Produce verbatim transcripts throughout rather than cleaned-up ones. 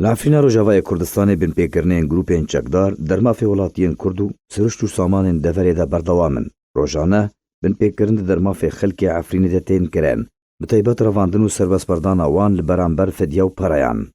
Li Efrîna Rojavayê Kurdistanê binpêkirinên grûpên çekdar dermafê welatiyên Kurd û sirişt û samanên deverê de berdewam in. Rojane binpêkirin di dermafê xelkê Efrînê de tên kirin, bi taybet revandin û serbestberdana wan li beramber fidye û pereyan.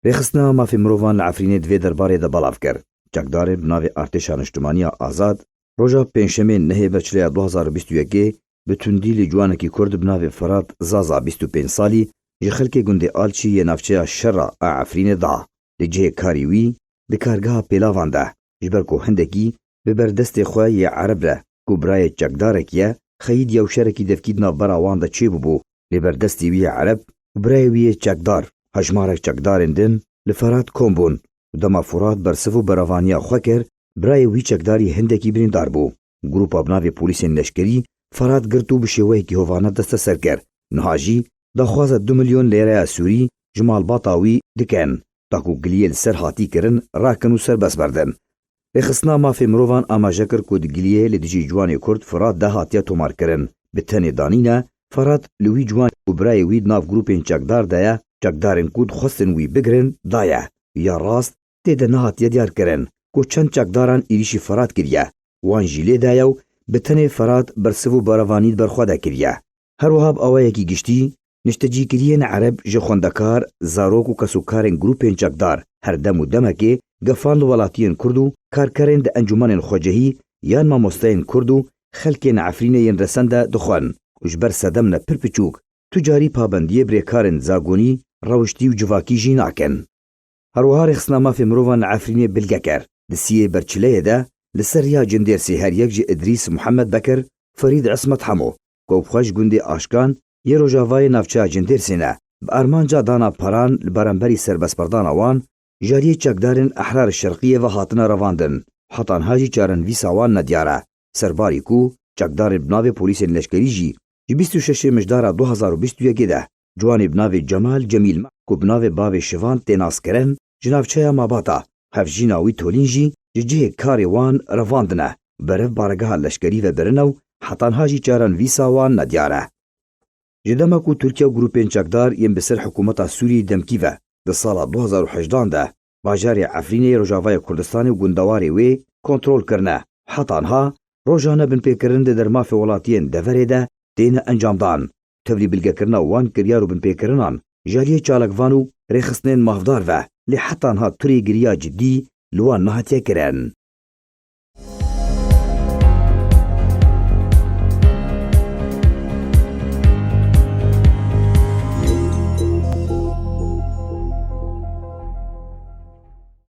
Rêxistina mafê mirovan li Efrînê di vê derbarê de belav kir. Çekdarên bi navê Artêşa Niştimaniya Azad, roja Pêncşemê nehê Beçileya du hazar û bîst û yekê bi tundî li ciwanekî Kurd bi navê Firat Zaza bîst û pênc salî ji xelkê gundê Alçî yê navçeya Şera a Efrînê da. Li cihê karî wî di kargeha pêlavan de, ji ber ku hindekî bi ber destê xwe yê Ereb re ku birayê çekdarek ye, xeyî diyewşerekî devkî di navbera wan de çêbûbû. Lê ber destê wî yê Ereb û birayê wî yê çekdar, hejmarek çekdarên din li Ferat kom bûn û dema Furat bersiv û berevaniya xwe kir, birayê wî çekdarî hindekî birîndar bû. Grûpa bi navê polîsên leşkerî Ferat girt û bi şêweyekî hovane desteser kir. Niha jî daxwaza du milyon lêreya Sûrî ji malbata wî dikin, da ku giliyê li ser hatî kirin rakin û serbest berdin. Rêxistina mafê mirovan amaje kir ku di giliyê li dijî ciwanê Kurd Firat de hatiye tomarkirin. Bi tenê danîne, Firat li wî ciwan ku birayê wî di nav grûpên çekdar de ye, çekdarên ku dixwestin wî bigirin, daye. Ya rast tê de nehatiye diyarkirin ku çend çekdaran êrîşî Firat kiriye. Wan jî lê daye û bi tenê Firat bersiv û berevanî di ber xwe de kiriye. Her wiha bi awayekî giştî, niştecîkiriyên Ereb ji xwendekar, zarok û kesûkarên grûpên çekdar her dem û demekê gefan li welatiyên Kurd û karkerên di encûmenên xwecihî yan mamosteyên Kurd û xelkên Efrînê yên resen de dixwin û ji ber sedemne pir piçûk tu carî pabendiyê bi rêkarên zagonî, rewiştî û civakî jî nakin. Her wiha Rêxistina Mafê Mirovan li Efrînê bilge kir. Di siyê Berçileyê de li ser riya Cindêrsê her yek ji Idrîs Muhammed Bekir, Ferîd Ismet Hemo, ku ew bi xwe ji gundê Aşkan yê rojavayê navçeya Cindêrsê ne, bi armanca dana peran li beramberî serbestberdana wan, ji aliyê çekdarên Ehrar Şerqiyê ve hatine revandin. Heta niha jî çarenivîsa wan nediyar e. Serbarî ku çekdarên bi navê polîsên leşkerî jî ji bîst û şeş mijdara du hazar û bîst û yekê de ciwanê bi navê Cemal Cemîl Me, ku bi navê bavê Şivan tê naskirin, ji navçeya Mabata, hevjîna wî Tolîn jî ji cihê karê wan revandine, berev baregeha leşkerî ve birine û heta niha jî çarenivîsa wan nediyar e. Ji dema ku Tirkiye û grûpên çekdar yên bi ser hikûmeta Sûriyeyê demkî ve di sala du hazar û hejdan de bajarê Efrînê yê Rojavayê Kurdistanê û gundewarê wê kontrol kirine, heta niha rojane binpêkirin di dermafê welatiyên deverê de têne encamdan. Tevlî bilgekirina wan kiryar û binpêkirinan ji aliyê çalakvan û rêxistinên mafdar ve, lê heta niha tu rêgiriya cidî li wan nehatiye kirin.